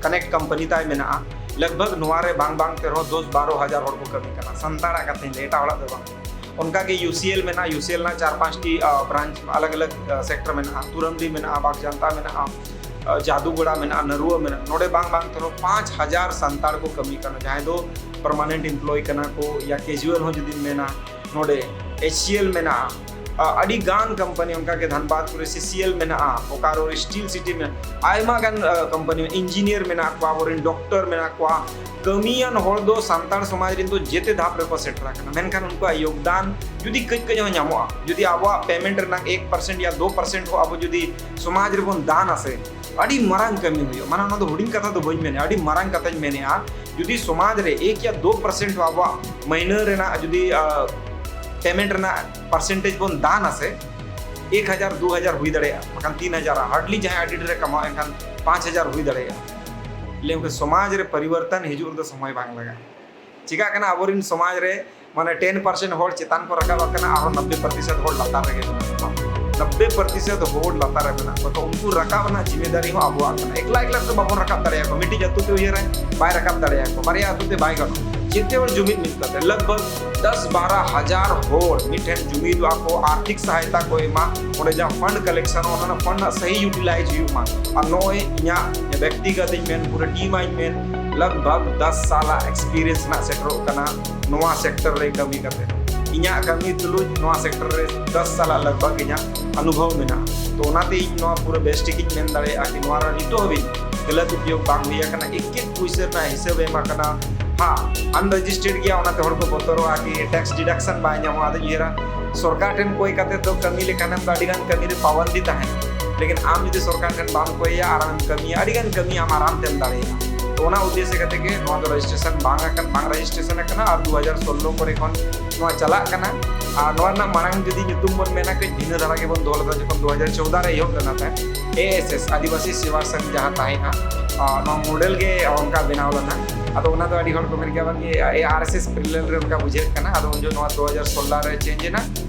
ᱠᱟᱱᱮᱠᱴ ᱠᱳᱢᱯᱟᱱᱤ ᱛᱟᱭ ᱢᱮᱱᱟᱜᱼᱟ᱾ ᱞᱟᱜᱽ ᱵᱷᱟᱜᱽ ᱱᱚᱣᱟ ᱨᱮ ᱵᱟᱝ ᱵᱟᱝ ᱛᱮ ᱨᱮᱦᱚᱸ ᱫᱚᱥ ᱵᱟᱨᱚ ᱦᱟᱡᱟᱨ ᱦᱚᱲ ᱠᱚ ᱠᱟᱹᱢᱤ ᱠᱟᱱᱟ, ᱥᱟᱱᱛᱟᱲᱟᱜ ᱠᱟᱛᱷᱟᱧ ᱞᱟᱹᱭ, ᱮᱴᱟᱜ ᱦᱚᱲᱟᱜ ᱫᱚ ᱵᱟᱝ᱾ ᱚᱱᱠᱟᱜᱮ ᱤᱭᱩ ᱥᱤ ᱮᱞ ᱢᱮᱱᱟᱜᱼᱟ, ᱤᱭᱩ ᱥᱤ ᱮᱞ ᱨᱮᱱᱟᱜ ᱪᱟᱨ ᱯᱟᱸᱪᱴᱤ ᱵᱨᱟᱱᱪ ᱟᱞᱟᱜᱽ ᱟᱞᱟᱜᱽ ᱥᱮᱠᱴᱚᱨ ᱢᱮᱱᱟᱜᱼᱟ, ᱛᱩᱨᱟᱢᱰᱤ ᱢᱮᱱᱟᱜᱼᱟ, ᱵᱟᱜᱽᱡᱟᱱᱛᱟ ᱢᱮᱱᱟᱜᱼᱟ, ᱡᱟᱫᱩᱜᱚᱲᱟ ᱢᱮᱱᱟᱜᱼᱟ, ᱱᱟᱹᱨᱩᱣᱟ ᱢᱮᱱᱟᱜᱼᱟ᱾ ᱱᱚᱰᱮ ᱵᱟᱝ ᱵᱟᱝ ᱛᱮ ᱨᱮᱦᱚᱸ ᱯᱟᱸᱪ ᱦᱟᱡᱟᱨ ᱥᱟᱱᱛᱟᱲ ᱠᱚ ᱠᱟᱹᱢᱤ ᱠᱟᱱᱟ, ᱡᱟᱦᱟᱸᱭ ᱫᱚ ᱯᱟᱨᱢᱟᱱᱮᱱᱴ ᱮᱢᱯᱞᱚᱭ ᱠᱟᱱᱟ ᱠᱚ ᱭᱟ ᱠᱮᱡᱩᱣᱟᱞ ᱦᱚᱸ ᱡᱩᱫᱤᱢ ᱢᱮᱱᱟ᱾ ᱱᱚᱰᱮ ᱮᱭᱤᱪ ᱥᱤ ᱮᱞ ᱢᱮᱱᱟᱜᱼᱟ, ᱟᱹᱰᱤ ᱜᱟᱱ ᱠᱳᱢᱯᱟᱱᱤ, ᱚᱱᱠᱟᱜᱮ ᱫᱷᱟᱱᱵᱟᱫᱽ ᱠᱚᱨᱮ ᱥᱤ ᱥᱤ ᱮᱞ ᱢᱮᱱᱟᱜᱼᱟ, ᱵᱳᱠᱟᱨᱳ ᱨᱮ ᱥᱴᱤᱞ ᱥᱤᱴᱤ ᱢᱮᱱᱟᱜᱼᱟ, ᱟᱭᱢᱟ ᱜᱟᱱ ᱠᱳᱢᱯᱟᱱᱤ, ᱤᱧᱡᱤᱱᱤᱭᱟᱨ ᱢᱮᱱᱟᱜ ᱠᱚᱣᱟ, ᱟᱵᱚᱨᱮᱱ ᱰᱚᱠᱴᱚᱨ ᱢᱮᱱᱟᱜ ᱠᱚᱣᱟ᱾ ᱠᱟᱹᱢᱤᱭᱟᱱ ᱦᱚᱲ ᱫᱚ ᱥᱟᱱᱛᱟᱲ ᱥᱚᱢᱟᱡᱽ ᱨᱮᱱ ᱫᱚ ᱡᱮᱛᱮ ᱫᱷᱟᱯ ᱨᱮᱠᱚ ᱥᱮᱴᱮᱨ ᱟᱠᱟᱱᱟ, ᱢᱮᱱᱠᱷᱟᱱ ᱩᱱᱠᱩᱣᱟᱜ ᱭᱳᱜᱽᱫᱟᱱ ᱡᱩᱫᱤ ᱠᱟᱹᱡ ᱠᱟᱹᱡ ᱦᱚᱸ ᱧᱟᱢᱚᱜᱼᱟ, ᱡᱩᱫᱤ ᱟᱵᱚᱣᱟᱜ ᱯᱮᱢᱮᱱᱴ ᱨᱮᱱᱟᱜ ᱮᱠ ᱯᱟᱨᱥᱮᱱᱴ ᱭᱟ ᱫᱩ ᱯᱟᱨᱥᱮᱱᱴ ᱦᱚᱸ ᱟᱵᱚ ᱡᱩᱫᱤ ᱥᱚᱢᱟᱡᱽ ᱨᱮᱵᱚᱱ ᱫᱟᱱᱟ ᱥᱮ, ᱟᱹᱰᱤ ᱢᱟᱨᱟᱝ ᱠᱟᱹᱢᱤ ᱦᱩᱭᱩᱜᱼᱟ᱾ ᱢᱟᱱᱮ, ᱚᱱᱟ ᱫᱚ ᱦᱩᱰᱤᱧ ᱠᱟᱛᱷᱟ ᱫᱚ ᱵᱟᱹᱧ ᱢᱮᱱᱮᱫᱼᱟ, ᱟᱹᱰᱤ ᱢᱟᱨᱟᱝ ᱠᱟᱛᱷᱟᱧ ᱢᱮᱱᱮᱫᱼᱟ᱾ ᱡᱩᱫᱤ ᱥᱚᱢᱟᱡᱽ ᱨᱮ ᱮᱠ ᱭᱟ ᱫᱩ ᱯᱟᱨᱥᱮᱱᱴ ᱦᱚᱸ ᱟᱵᱚᱣᱟᱜ ᱢᱟᱹᱦᱱᱟᱹ ᱨᱮᱱᱟᱜ ᱡᱩᱫᱤ ᱯᱮᱢᱮᱱᱴ ᱨᱮᱱᱟᱜ ᱯᱟᱨᱥᱮᱱᱴᱮᱡᱽ ᱵᱚᱱ ᱫᱟᱱᱟ ᱥᱮ, ᱮᱠ ᱦᱟᱡᱟᱨ ᱫᱩ ᱦᱟᱡᱟᱨ ᱦᱩᱭ ᱫᱟᱲᱮᱭᱟᱜᱼᱟ, ᱵᱟᱠᱷᱟᱱ ᱛᱤᱱ ᱦᱟᱡᱟᱨ, hardly ᱡᱟᱦᱟᱸᱭ ᱟᱹᱰᱤ ᱰᱷᱮᱨ ᱮ ᱠᱟᱢᱟᱣᱟ, ᱮᱱᱠᱷᱟᱱ ᱯᱟᱸᱪ ᱦᱟᱡᱟᱨ ᱦᱩᱭ ᱫᱟᱲᱮᱭᱟᱜᱼᱟ᱾ ᱞᱟᱹᱭ ᱩᱱᱠᱩ ᱥᱚᱢᱟᱡᱽ ᱨᱮ ᱯᱚᱨᱤᱵᱚᱨᱛᱚᱱ ᱦᱤᱡᱩᱜ ᱨᱮᱫᱚ ᱥᱚᱢᱚᱭ ᱵᱟᱝ ᱞᱟᱜᱟᱜᱼᱟ᱾ ᱪᱮᱠᱟᱜ ᱠᱟᱱᱟ, ᱟᱵᱚᱨᱮᱱ ᱥᱚᱢᱟᱡᱽ ᱨᱮ ᱢᱟᱱᱮ ten percent ᱦᱚᱲ ᱪᱮᱛᱟᱱ ᱠᱚ ᱨᱟᱠᱟᱵ ᱟᱠᱟᱱᱟ, ᱟᱨᱦᱚᱸ ᱱᱚᱵᱵᱮ ᱯᱨᱚᱛᱤᱥᱚᱛ ᱦᱚᱲ ᱞᱟᱛᱟᱨ ᱨᱮᱜᱮ ᱢᱮᱱᱟᱜ ᱠᱚᱣᱟ᱾ ᱱᱚᱵᱵᱮ ᱯᱨᱚᱛᱤᱥᱚᱛ ᱦᱚᱲ ᱞᱟᱛᱟᱨ ᱨᱮ ᱢᱮᱱᱟᱜ ᱠᱚᱣᱟ, ᱛᱚ ᱩᱱᱠᱩ ᱨᱟᱠᱟᱵ ᱨᱮᱱᱟᱜ ᱡᱤᱢᱢᱮᱫᱟᱨᱤ ᱦᱚᱸ ᱟᱵᱚᱣᱟᱜ ᱠᱟᱱᱟ᱾ ᱮᱠᱞᱟ ᱮᱠᱞᱟ ᱛᱮᱫᱚ ᱵᱟᱵᱚᱱ ᱨᱟᱠᱟᱵ ᱫᱟᱲᱮᱭᱟᱠᱚᱣᱟ᱾ ᱢᱤᱫᱴᱤᱡ ᱟᱹᱛᱩ ᱛᱮ ᱩᱭᱦᱟᱹᱨᱟᱭ, ᱵᱟᱭ ᱨᱟᱠᱟᱵ ᱫᱟᱲᱮᱭᱟᱠᱚᱣᱟ᱾ ᱵᱟᱨᱭᱟ ᱟᱹᱛᱩ ᱛᱮ ᱵᱟᱭ ᱜᱟᱱᱚᱜᱼᱟ᱾ ᱡᱮᱛᱮ ᱦᱚᱲ ᱡᱩᱢᱤᱫ ᱢᱤᱫ ᱠᱟᱛᱮ, ᱞᱟᱜᱽ ᱵᱷᱟᱜᱽ ᱫᱚᱥ ᱵᱟᱨᱚ ᱦᱟᱡᱟᱨ ᱦᱚᱲ ᱢᱤᱫᱴᱷᱮᱱ ᱡᱩᱢᱤᱫᱚᱜᱼᱟ ᱠᱚ, ᱟᱨᱛᱷᱤᱠ ᱥᱟᱦᱟᱭᱛᱟ ᱠᱚ ᱮᱢᱟ, ᱚᱸᱰᱮ ᱡᱟᱦᱟᱸ fund collection, ᱚᱱᱟ ᱨᱮᱱᱟᱜ fund ᱨᱮᱱᱟᱜ ᱥᱟᱦᱤ utilize ᱦᱩᱭᱩᱜ ᱢᱟ᱾ ᱟᱨ ᱱᱚᱜᱼᱚᱭ ᱤᱧᱟᱹᱜ ᱵᱮᱠᱛᱤᱜᱚᱛ ᱤᱧ ᱢᱮᱱ, ᱯᱩᱨᱟᱹ team ᱤᱧ ᱢᱮᱱ, ᱞᱟᱜᱽ ᱵᱷᱟᱜᱽ ᱫᱚᱥ ᱥᱟᱞ ᱨᱮᱱᱟᱜ experience ᱨᱮᱱᱟᱜ ᱥᱮᱴᱮᱨᱚᱜ ᱠᱟᱱᱟ ᱱᱚᱣᱟ sector ᱨᱮ ᱠᱟᱹᱢᱤ ᱠᱟᱛᱮ᱾ ᱤᱧᱟᱹᱜ ᱠᱟᱹᱢᱤ ᱛᱩᱞᱩᱡ ᱱᱚᱣᱟ sector ᱨᱮ ᱫᱚᱥ ᱥᱟᱞ ᱞᱟᱜᱽ ᱵᱷᱟᱜᱽ ᱤᱧᱟᱹᱜ ᱚᱱᱩᱵᱷᱚᱵ ᱢᱮᱱᱟᱜᱼᱟ᱾ ᱛᱚ ᱚᱱᱟᱛᱮ ᱤᱧ ᱱᱚᱣᱟ ᱯᱩᱨᱟᱹ ᱵᱮᱥ ᱴᱷᱤᱠ ᱤᱧ ᱢᱮᱱ ᱫᱟᱲᱮᱭᱟᱜᱼᱟ ᱠᱤ ᱱᱚᱣᱟ ᱨᱮ ᱱᱤᱛᱚᱜ ᱦᱟᱹᱵᱤᱡ ᱜᱟᱞᱟᱛ ᱩᱯᱭᱳᱜ ᱵᱟᱝ ᱦᱩᱭ ᱟᱠᱟᱱᱟ, ᱮᱠ ᱮᱠ ᱯᱩᱭᱥᱟᱹ ᱨᱮᱱᱟᱜ ᱦᱤᱥᱟᱹᱵ ᱮᱢ ᱟᱠᱟᱱᱟ᱾ ᱦᱟᱸ, unregistered ᱜᱮᱭᱟ, ᱚᱱᱟᱛᱮ ᱦᱚᱲ ᱠᱚ ᱵᱚᱛᱚᱨᱚᱜᱼᱟ ᱠᱤ tax deduction ᱵᱟᱭ ᱧᱟᱢᱚᱜᱼᱟ᱾ ᱟᱫᱚᱧ ᱩᱭᱦᱟᱹᱨᱟ, ᱥᱚᱨᱠᱟᱨ ᱴᱷᱮᱱ ᱠᱚᱭ ᱠᱟᱛᱮ ᱫᱚ ᱠᱟᱹᱢᱤ ᱞᱮᱠᱷᱟᱱᱮᱢ ᱫᱚ ᱟᱹᱰᱤ ᱜᱟᱱ ᱠᱟᱹᱢᱤ ᱨᱮ ᱯᱟᱵᱚᱱᱫᱤ ᱛᱟᱦᱮᱱᱟ, ᱞᱮᱠᱤᱱ ᱟᱢ ᱡᱩᱫᱤ ᱥᱚᱨᱠᱟᱨ ᱴᱷᱮᱱ ᱵᱟᱢ ᱠᱚᱭᱟ ᱟᱨ ᱟᱢᱮᱢ ᱠᱟᱹᱢᱤᱭᱟ, ᱟᱹᱰᱤ ᱜᱟᱱ ᱠᱟᱹᱢᱤ ᱟᱢ ᱟᱨᱟᱢ ᱛᱮᱢ ᱫᱟᱲᱮᱭᱟᱜᱼᱟ᱾ ᱛᱚ ᱚᱱᱟ ᱩᱫᱽᱫᱮᱥᱥᱚ ᱠᱟᱛᱮ ᱜᱮ ᱱᱚᱣᱟ ᱫᱚ registration ᱵᱟᱝ ᱟᱠᱟᱱ, ᱵᱟᱝ registration ᱟᱠᱟᱱᱟ᱾ ᱟᱨ ᱫᱩ ᱦᱟᱡᱟᱨ ᱥᱳᱞᱞᱳ ᱠᱚᱨᱮ ᱠᱷᱚᱱ ᱱᱚᱣᱟ ᱪᱟᱞᱟᱜ ᱠᱟᱱᱟ᱾ ᱟᱨ ᱱᱚᱣᱟ ᱨᱮᱱᱟᱜ ᱢᱟᱲᱟᱝ ᱡᱩᱫᱤ ᱧᱩᱛᱩᱢ ᱵᱚᱱ ᱢᱮᱱᱟ, ᱠᱟᱹᱡ ᱵᱷᱤᱱᱟᱹ ᱫᱷᱟᱨᱟ ᱜᱮᱵᱚᱱ ᱫᱚᱦᱚ ᱞᱮᱫᱟ, ᱡᱚᱠᱷᱚᱱ ᱫᱩ ᱦᱟᱡᱟᱨ ᱪᱳᱣᱫᱟ ᱨᱮ ᱮᱦᱚᱵ ᱞᱮᱱᱟ ᱛᱟᱦᱮᱸᱫ, ᱮ ᱮᱥ ᱮᱥ, ᱟᱹᱫᱤᱵᱟᱹᱥᱤ ᱥᱮᱵᱟ ᱥᱚᱝᱜᱷ ᱡᱟᱦᱟᱸ ᱛᱟᱦᱮᱸᱜᱼᱟ, ᱟᱨ ᱱᱚᱣᱟ model ᱜᱮ ᱚᱱᱠᱟ ᱵᱮᱱᱟᱣ ᱞᱮᱱᱟ᱾ ᱟᱫᱚ ᱚᱱᱟ ᱫᱚ ᱟᱹᱰᱤ ᱦᱚᱲ ᱠᱚ ᱢᱮᱱ ᱜᱮᱭᱟ ᱵᱟᱝ ᱡᱮ, ᱮ, ᱟᱨ ᱮᱥ ᱮᱥ parallel ᱨᱮ ᱚᱱᱠᱟ ᱵᱩᱡᱷᱟᱹᱜ ᱠᱟᱱᱟ᱾ ᱟᱫᱚ ᱩᱱ ᱡᱚᱠᱷᱚᱱ ᱱᱚᱣᱟ ᱫᱩ ᱦᱟᱡᱟᱨ ᱥᱳᱞᱞᱳ ᱨᱮ change ᱮᱱᱟ᱾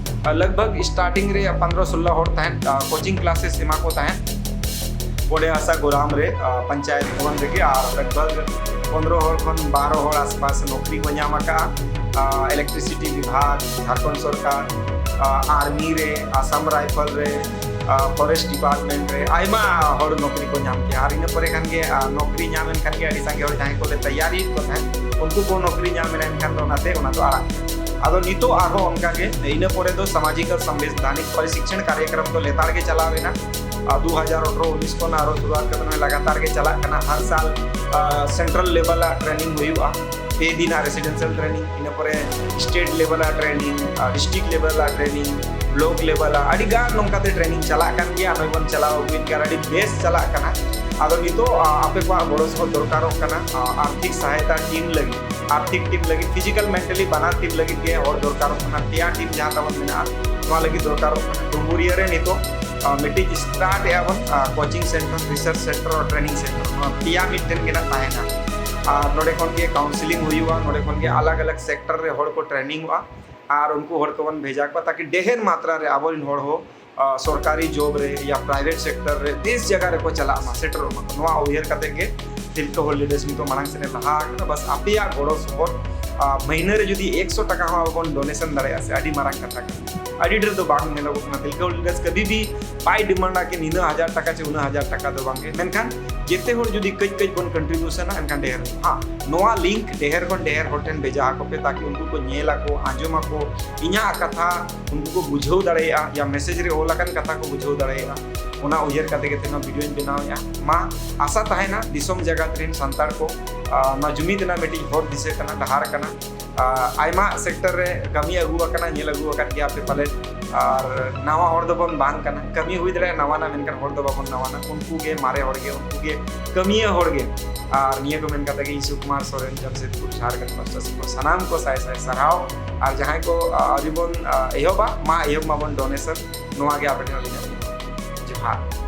ᱟᱨ ᱞᱟᱜᱽ ᱵᱷᱟᱜᱽ starting ᱨᱮ ᱯᱚᱱᱫᱽᱨᱚ ᱥᱳᱞᱞᱳ ᱦᱚᱲ ᱛᱟᱦᱮᱸᱫ, ᱟᱨ coaching classes ᱮᱢᱟ ᱠᱚ ᱛᱟᱦᱮᱸᱫ ᱚᱸᱰᱮ ᱟᱥᱟ ᱜᱳᱨᱟᱢ ᱨᱮ, ᱟᱨ ᱯᱚᱧᱪᱟᱭᱮᱛ ᱵᱷᱚᱵᱚᱱ ᱨᱮᱜᱮ᱾ ᱟᱨ ᱞᱟᱜᱽ ᱵᱷᱟᱜᱽ ᱯᱚᱱᱫᱽᱨᱚ ᱦᱚᱲ ᱠᱷᱚᱱ ᱵᱟᱨᱚ ᱦᱚᱲ ᱟᱥᱯᱟᱥ ᱱᱚᱠᱨᱤ ᱠᱚ ᱧᱟᱢ ᱟᱠᱟᱫᱼᱟ᱾ ᱟᱨ electricity ᱵᱤᱵᱷᱟᱜᱽ, ᱡᱷᱟᱲᱠᱷᱚᱸᱰ ᱥᱚᱨᱠᱟᱨ, ᱟᱨ army ᱨᱮ, ᱟᱥᱟᱢ ᱨᱟᱭᱯᱷᱚᱞ ᱨᱮ, ᱟᱨ forest department ᱨᱮ ᱟᱭᱢᱟ ᱦᱚᱲ ᱱᱚᱠᱨᱤ ᱠᱚ ᱧᱟᱢ ᱠᱮᱜᱼᱟ᱾ ᱟᱨ ᱤᱱᱟᱹ ᱯᱚᱨᱮ ᱠᱷᱟᱱ ᱜᱮ, ᱟᱨ ᱱᱚᱠᱨᱤ ᱧᱟᱢ ᱮᱱ ᱠᱷᱟᱱ ᱜᱮ ᱟᱹᱰᱤ ᱥᱟᱸᱜᱮ ᱦᱚᱲ ᱡᱟᱦᱟᱸᱭ ᱠᱚᱞᱮ ᱛᱮᱭᱟᱨᱤᱭᱮᱫ ᱠᱚ ᱛᱟᱦᱮᱸᱫ, ᱩᱱᱠᱩ ᱠᱚ ᱱᱚᱠᱨᱤ ᱧᱟᱢ ᱮᱱᱟ, ᱮᱱᱠᱷᱟᱱ ᱫᱚ ᱚᱱᱟᱛᱮ ᱚᱱᱟ ᱫᱚ ᱟᱲᱟᱜ᱾ ᱟᱫᱚ ᱱᱤᱛᱚᱜ ᱟᱨᱦᱚᱸ ᱚᱱᱠᱟ ᱜᱮ ᱤᱱᱟᱹ ᱯᱚᱨᱮ ᱫᱚ ᱥᱟᱢᱟᱡᱤᱠ ᱟᱨ ᱥᱟᱢᱵᱤᱫᱷᱟᱱᱤᱠ ᱯᱨᱚᱥᱤᱠᱥᱚᱱ ᱠᱟᱨᱭᱚᱠᱨᱚᱢ ᱫᱚ ᱞᱮᱛᱟᱲ ᱜᱮ ᱪᱟᱞᱟᱣ ᱮᱱᱟ᱾ ᱟᱨ ᱫᱩ ᱦᱟᱡᱟᱨ ᱟᱴᱷᱨᱚ ᱩᱱᱤᱥ ᱠᱷᱚᱱ ᱟᱨᱦᱚᱸ ᱥᱩᱨᱩᱣᱟᱛ ᱠᱟᱛᱮ ᱱᱚᱜᱼᱚᱭ ᱞᱟᱜᱟᱛᱟᱨ ᱜᱮ ᱪᱟᱞᱟᱜ ᱠᱟᱱᱟ᱾ ᱦᱟᱨ ᱥᱟᱞ, ᱟᱨ, central level ᱟᱜ training ᱦᱩᱭᱩᱜᱼᱟ, ᱯᱮ ᱫᱤᱱᱟᱜ residential training, ᱤᱱᱟᱹ ᱯᱚᱨᱮ state level ᱟᱜ training, ᱟᱨ district level ᱟᱜ training, ᱵᱞᱚᱠ ᱞᱮᱵᱮᱞ ᱟᱹᱰᱤ ᱜᱟᱱ ᱱᱚᱝᱠᱟᱛᱮ ᱴᱨᱮᱱᱤᱝ ᱪᱟᱞᱟᱜ ᱠᱟᱱ ᱜᱮᱭᱟ, ᱱᱚᱜᱼᱚᱭ ᱵᱚᱱ ᱪᱟᱞᱟᱣ ᱟᱹᱜᱩᱭᱮᱫ ᱜᱮᱭᱟ, ᱟᱹᱰᱤ ᱵᱮᱥ ᱪᱟᱞᱟᱜ ᱠᱟᱱᱟ᱾ ᱟᱫᱚ ᱱᱤᱛᱚᱜ ᱟ, ᱟᱯᱮ ᱠᱚᱣᱟᱜ ᱜᱚᱲᱚ ᱥᱚᱯᱚᱦᱚᱫ ᱫᱚᱨᱠᱟᱨᱚᱜ ᱠᱟᱱᱟ, ᱟ, ᱟᱨᱛᱷᱤᱠ ᱥᱟᱦᱟᱭᱛᱟ ᱴᱤᱢ ᱞᱟᱹᱜᱤᱫ, ᱟᱨᱛᱷᱤᱠ ᱴᱤᱢ ᱞᱟᱹᱜᱤᱫ, ᱯᱷᱤᱡᱤᱠᱟᱞ ᱢᱮᱱᱴᱟᱞᱤ ᱵᱟᱱᱟᱨ ᱴᱤᱢ ᱞᱟᱹᱜᱤᱫ ᱜᱮ ᱦᱚᱲ ᱫᱚᱨᱠᱟᱨᱚᱜ ᱠᱟᱱᱟ᱾ ᱯᱮᱭᱟ ᱴᱤᱢ ᱡᱟᱦᱟᱸ ᱛᱟᱵᱚᱱ ᱢᱮᱱᱟᱜᱼᱟ, ᱱᱚᱣᱟ ᱞᱟᱹᱜᱤᱫ ᱫᱚᱨᱠᱟᱨᱚᱜ ᱠᱟᱱᱟ᱾ ᱰᱩᱢᱵᱩᱨᱤᱭᱟᱹ ᱨᱮ ᱱᱤᱛᱚᱜ ᱟ, ᱢᱤᱫᱴᱤᱡ ᱥᱴᱟᱨᱴ ᱮᱜᱼᱟ ᱵᱚᱱ, ᱟ, ᱠᱳᱪᱤᱝ ᱥᱮᱱᱴᱟᱨ, ᱨᱤᱥᱟᱨᱪ ᱥᱮᱱᱴᱟᱨ ᱟᱨ ᱴᱨᱮᱱᱤᱝ ᱥᱮᱱᱴᱟᱨ, ᱱᱚᱣᱟ ᱯᱮᱭᱟ ᱢᱤᱫᱴᱮᱱ ᱜᱮ ᱱᱟᱜ ᱛᱟᱦᱮᱱᱟ᱾ ᱟᱨ ᱱᱚᱰᱮ ᱠᱷᱚᱱ ᱜᱮ ᱠᱟᱣᱩᱱᱥᱮᱞᱤᱝ ᱦᱩᱭᱩᱜᱼᱟ, ᱱᱚᱰᱮ ᱠᱷᱚᱱ ᱜᱮ ᱟᱞᱟᱜᱽ ᱟᱞᱟᱜᱽ ᱥᱮᱠᱴᱟᱨ ᱨᱮ ᱦᱚᱲ ᱠᱚ ᱴᱨᱮᱱᱤᱝᱚᱜᱼᱟ ᱟᱨ ᱩᱱᱠᱩ ᱦᱚᱲ ᱠᱚᱵᱚᱱ ᱵᱷᱮᱡᱟ ᱠᱚᱣᱟ, ᱛᱟᱠᱤ ᱰᱷᱮᱨ ᱢᱟᱛᱨᱟ ᱨᱮ ᱟᱵᱚᱨᱮᱱ ᱦᱚᱲ ᱦᱚᱸ, ᱟ, ᱥᱚᱨᱠᱟᱨᱤ ᱡᱚᱵ ᱨᱮ ᱭᱟ ᱯᱨᱟᱭᱵᱷᱮᱴ ᱥᱮᱠᱴᱟᱨ ᱨᱮ ᱵᱮᱥ ᱡᱟᱭᱜᱟ ᱨᱮᱠᱚ ᱪᱟᱞᱟᱜ ᱢᱟ, ᱥᱮᱴᱮᱨᱚᱜ ᱢᱟ᱾ ᱱᱚᱣᱟ ᱩᱭᱦᱟᱹᱨ ᱠᱟᱛᱮ ᱜᱮ ᱛᱤᱞᱠᱟᱹ ᱦᱳᱞᱰ ᱞᱤᱰᱟᱨᱥ ᱱᱤᱛᱚᱜ ᱢᱟᱲᱟᱝ ᱥᱮᱫ ᱮ ᱞᱟᱦᱟ ᱟᱠᱟᱱᱟ᱾ ᱵᱟᱥ ᱟᱯᱮᱭᱟᱜ ᱜᱚᱲᱚ ᱥᱚᱯᱚᱦᱚᱫ, ᱟ, ᱢᱟᱹᱦᱱᱟᱹ ᱨᱮ ᱡᱩᱫᱤ ᱮᱠᱥᱚ ᱴᱟᱠᱟ ᱦᱚᱸ ᱟᱵᱚ ᱵᱚᱱ ᱰᱚᱱᱮᱥᱚᱱ ᱫᱟᱲᱮᱭᱟᱜᱼᱟ ᱥᱮ, ᱟᱹᱰᱤ ᱢᱟᱨᱟᱝ ᱠᱟᱛᱷᱟ ᱠᱟᱱᱟ᱾ ᱟᱹᱰᱤ ᱰᱷᱮᱨ ᱫᱚ ᱵᱟᱝ ᱧᱮᱞᱚᱜᱚᱜ ᱠᱟᱱᱟ᱾ ᱛᱤᱞᱠᱟᱹ ᱦᱳᱞᱰ ᱞᱤᱰᱟᱨᱥ ᱠᱟᱹᱵᱷᱤ ᱵᱷᱤ ᱵᱟᱭ ᱰᱤᱢᱟᱱᱰᱟ ᱠᱤ ᱱᱤᱱᱟᱹᱜ ᱦᱟᱡᱟᱨ ᱴᱟᱠᱟ ᱪᱮ ᱩᱱᱟᱹᱜ ᱦᱟᱡᱟᱨ ᱴᱟᱠᱟ ᱫᱚ ᱵᱟᱝᱜᱮ, ᱢᱮᱱᱠᱷᱟᱱ ᱡᱮᱛᱮ ᱦᱚᱲ ᱡᱩᱫᱤ ᱠᱟᱹᱡ ᱠᱟᱹᱡ ᱵᱚᱱ ᱠᱚᱱᱴᱨᱤᱵᱤᱭᱩᱥᱚᱱᱟ, ᱮᱱᱠᱷᱟᱱ ᱰᱷᱮᱨ ᱦᱟᱸ, ᱱᱚᱣᱟ ᱞᱤᱝᱠ ᱰᱷᱮᱨ ᱠᱷᱚᱱ ᱰᱷᱮᱨ ᱦᱚᱲ ᱴᱷᱮᱱ ᱵᱷᱮᱡᱟ ᱟᱠᱚ ᱯᱮ, ᱛᱟᱠᱤ ᱩᱱᱠᱩ ᱠᱚ ᱧᱮᱞ ᱟᱠᱚ, ᱟᱸᱡᱚᱢ ᱟᱠᱚ, ᱤᱧᱟᱹᱜ ᱠᱟᱛᱷᱟ ᱩᱱᱠᱩ ᱠᱚ ᱵᱩᱡᱷᱟᱹᱣ ᱫᱟᱲᱮᱭᱟᱜᱼᱟ, ᱭᱟ ᱢᱮᱥᱮᱡᱽ ᱨᱮ ᱚᱞ ᱟᱠᱟᱱ ᱠᱟᱛᱷᱟ ᱠᱚ ᱵᱩᱡᱷᱟᱹᱣ ᱫᱟᱲᱮᱭᱟᱜᱼᱟ᱾ ᱚᱱᱟ ᱩᱭᱦᱟᱹᱨ ᱠᱟᱛᱮ ᱜᱮ ᱛᱮᱦᱮᱧ ᱵᱷᱤᱰᱤᱭᱳᱧ ᱵᱮᱱᱟᱣᱮᱫᱼᱟ᱾ ᱢᱟ, ᱟᱥᱟ ᱛᱟᱦᱮᱱᱟ ᱫᱤᱥᱚᱢ ᱡᱟᱠᱟᱛ ᱨᱮᱱ ᱥᱟᱱᱛᱟᱲ ᱠᱚ, ᱟ, ᱱᱚᱣᱟ ᱡᱩᱢᱤᱫ ᱨᱮᱱᱟᱜ ᱢᱤᱫᱴᱤᱡ ᱦᱚᱨ ᱫᱤᱥᱟᱹ ᱠᱟᱱᱟ, ᱰᱟᱦᱟᱨ ᱠᱟᱱᱟ᱾ ᱟ, ᱟᱭᱢᱟ ᱥᱮᱠᱴᱚᱨ ᱨᱮ ᱠᱟᱹᱢᱤ ᱟᱹᱜᱩ ᱟᱠᱟᱱᱟ, ᱧᱮᱞ ᱟᱹᱜᱩ ᱟᱠᱟᱫ ᱜᱮᱭᱟ ᱯᱮ ᱯᱟᱞᱮᱫ᱾ ᱟᱨ ᱱᱟᱣᱟ ᱦᱚᱲ ᱫᱚᱵᱚᱱ ᱵᱟᱝ ᱠᱟᱱᱟ, ᱠᱟᱹᱢᱤ ᱦᱩᱭ ᱫᱟᱲᱮᱭᱟᱜᱼᱟ ᱱᱟᱣᱟᱱᱟᱜ, ᱢᱮᱱᱠᱷᱟᱱ ᱦᱚᱲ ᱫᱚ ᱵᱟᱵᱚᱱ ᱱᱟᱣᱟᱱᱟ᱾ ᱩᱱᱠᱩ ᱜᱮ ᱢᱟᱨᱮ ᱦᱚᱲ ᱜᱮ, ᱩᱱᱠᱩ ᱜᱮ ᱠᱟᱹᱢᱤᱭᱟᱹ ᱦᱚᱲ ᱜᱮ᱾ ᱟᱨ ᱱᱤᱭᱟᱹ ᱠᱚ ᱢᱮᱱ ᱠᱟᱛᱮ ᱜᱮ ᱤᱧ ᱥᱩᱠᱩᱢᱟᱨ ᱥᱚᱨᱮᱱ, ᱡᱟᱢᱥᱮᱫᱽᱯᱩᱨ, ᱡᱷᱟᱲᱠᱷᱚᱸᱰ ᱯᱟᱥᱴᱟ ᱥᱮᱫ ᱠᱷᱚᱱ ᱥᱟᱱᱟᱢ ᱠᱚ ᱥᱟᱭ ᱥᱟᱭ ᱥᱟᱨᱦᱟᱣ᱾ ᱟᱨ ᱡᱟᱦᱟᱸᱭ ᱠᱚ, ᱟ, ᱟᱹᱣᱨᱤ ᱵᱚᱱ, ᱟ, ᱮᱦᱚᱵᱟ, ᱢᱟ ᱮᱦᱚᱵ ᱢᱟᱵᱚᱱ ᱰᱚᱱᱮᱥᱚᱱ᱾ ᱱᱚᱣᱟ ᱜᱮ ᱟᱯᱮ ᱴᱷᱮᱱ ᱟᱹᱞᱤᱧᱟᱜ ᱡᱚᱦᱟᱨ᱾